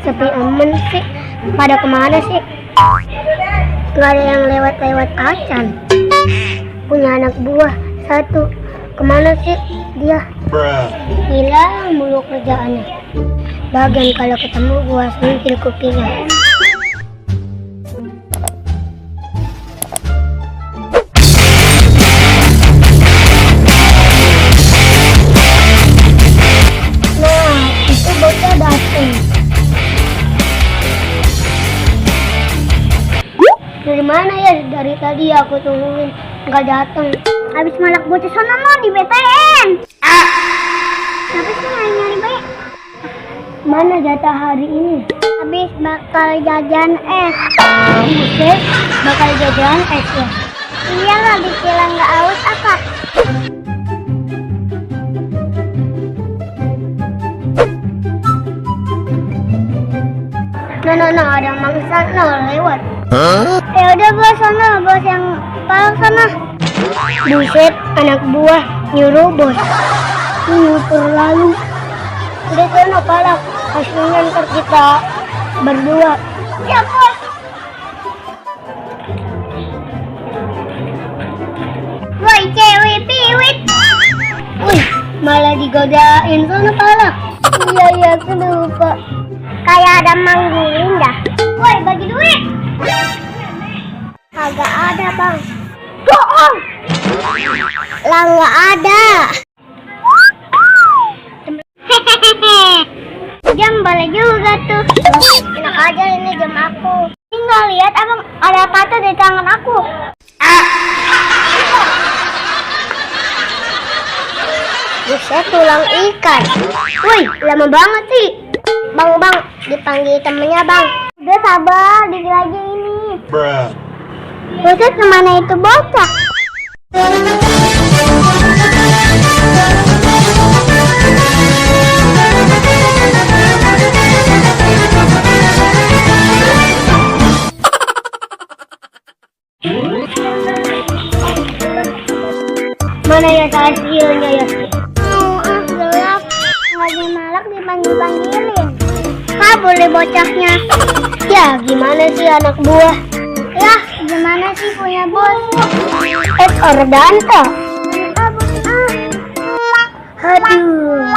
Sepi aman sih. Pada kemana sih? Gak ada yang lewat-lewat acan. Punya anak buah satu. Kemana sih dia? Hilang mulu kerjaannya. Bagian kalau ketemu gua sentil kukinya. Nah, itu bocah dateng. Dari mana ya? Dari tadi aku tungguin nggak datang. Habis malak bocah sana mau di BTN. Tapi sih nyari baik. Mana jatah hari ini? Habis bakal jajan es. Buset, bakal jajan es ya? Iya lah, dikira nggak aus apa? No, ada mangsa lewat. Ya udah bos sana, bos yang palak sana. Buset, anak buah nyuruh bos. Nyuruh lalu. Udah sana palak, hasilnya ntar kita berdua. Ya bos. Woi cewek piwit. Wih, malah digodain sana palak. Iya, aku lupa. Kayak ada manggulin dah. Woi, bagi duit. Kagak ada bang. Bohong. Lah nggak ada. Jam boleh juga tuh. Enak aja ini jam aku. Tinggal lihat abang ada apa tuh di tangan aku. Buset, tulang ikan. Wih, lama banget sih. Bang, dipanggil temennya bang. Udah sabar, dikit lagi ini. Buset, kemana itu bocah? Mana ya hasilnya ya? Gelap. Lagi malak dipanggil-panggilin. Kabur deh bocahnya. Ya gimana sih anak buah? Ya gimana sih punya bos? Ordanto. Aduh.